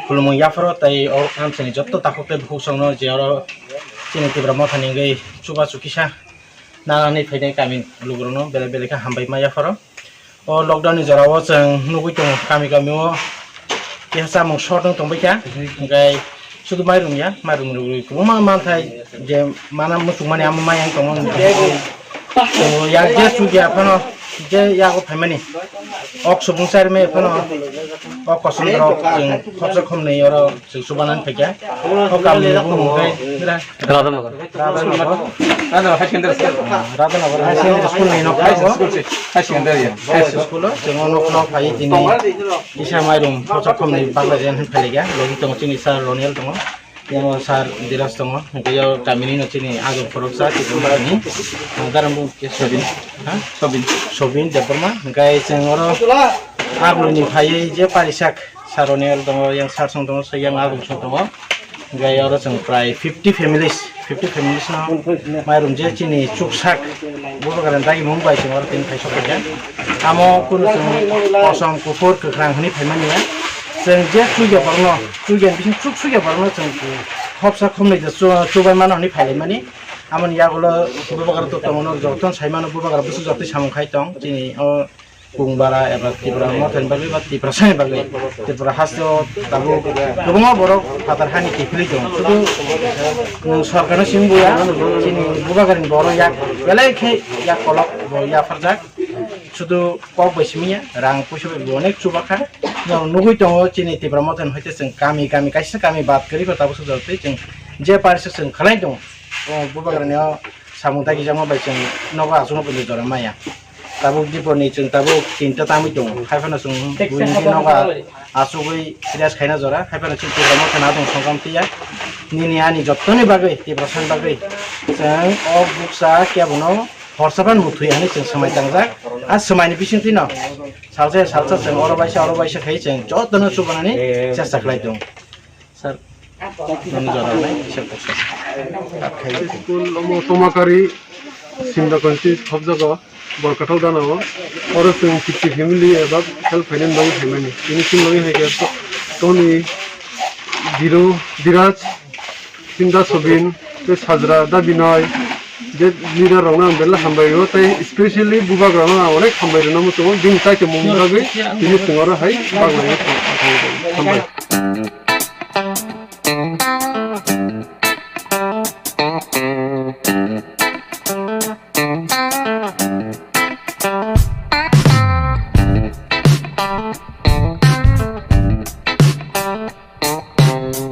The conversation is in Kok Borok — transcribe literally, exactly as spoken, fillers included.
Khulumung yapharo tei o amchaini jotto takhuk tei bukhuk songno je oro chini Tipra Mothani wngwi chubachu kisa nanani phainai kami lukurokno belai belai khe hambai ma yapharo. O lockdown ni jora o chwng nugwi tongo kami kami o keha chamung short wng tongbai kha, hwnkhe sudu mairum ya, mairum rwgwi kwbangma manthai je mana muchungmani amo mai wng tongo. Tongo, yak je chukya phano, je yago phaimani. Ok subung charmai phano, ok kosom rok chwng khopsa khomnwi oro chwng chubanani phaikha. O kamni bumung khe Radhanagar. Radhanagar. Radhanagar High Secondary School. Radhanagar High Secondary School ni nok High School se, High Secondary ya. High School o chwng o nok no phai tini isa mairum khopsa khomnwi bagla jen hin phailaikha. Logi tongo chini sir Roniel tongo. Yang sir Diraj tongo, hwnkhe yang kamini no chini agom khoroksa, Tipra ni, ah, darang bung khe Sobin, ha? Sobin. Sobin Debbarma, hwnkhe chwng oro agulini phaiwi je parisak, sir Roniel tongo, yang sir song tongo, so yang agom song tongo. Hwnkhe oro chwng prai fifty families, fifty families no mairum je chini chuksak, bubagrani dagimung bai chwng oro tini phai sok kha. Amo kunu chwng kosom, kuphur, kwkhwrang hwnwi phaimani ya. Chwng je chukya borokno, chukya bising chuk chukya borokno chwng khopsa khomnwi de chu-, chubai mano hwnwi phailaimani. Amoni yagulo bubagra to tongo, jotono sai mano bubagra bwswk jotoi samung khai tong. Chini o Kungbara eba Tipra Mothani bagwi ba Tiprasani bagwi. Tripura hasteo tabuk kwbangma borok phatar hani kiphilwi tongo. Sudu, mm, sorkarno simi buya, chini bubagrani borok yak belai khe yak kolok bo yapharjak. Sudu kok bai simi ya, rang puisa bai bo onek chuba kha. Norok nugwi tongo chini Tipra Mothani hoite chwng kami kami kaisa kami bad kwrwi kho tabuk sujak twi chwng je parisa chwng khlai tongo. O bubagrani o samung tagi jakma bai chwng nogo achukno bo jora maya. Tabuk dipor ni chwng tabuk tinta tangwi tongo. Hai phano chwng buini nogo achugwi rest khaina jora. Hai phano chwng Tipra Mothani adong songkam tiya. Nini ani jottoni bagwi, Tiprasani bagwi chwng o bukcha kebono horsa phano muthwi hwnwi chwng swmai tangjak. A swmaini bisingtwino salsa salsa chwng oro baisa, oro baisa khai chwng jotono chubanani chesta khlai tongo. Sir, nini jora nai, sir, sir. School omo Tomakari, Simda constituency khobjago, Borkathal gana o. Oro chwng fifty family eba help khainani bagwi phaimani. Tini chini bagwi hai khe to-, Tony, Biru, Diraj, Simda Sobin, tei Sajra, Da Binoy, je leader rokno ang belai hambai o, tei specially bubagra rokno ang onek hambai rwna muchungo, bini chaitomung bagwi tini chwng oro hai baglai o thang-, thang-, hambai.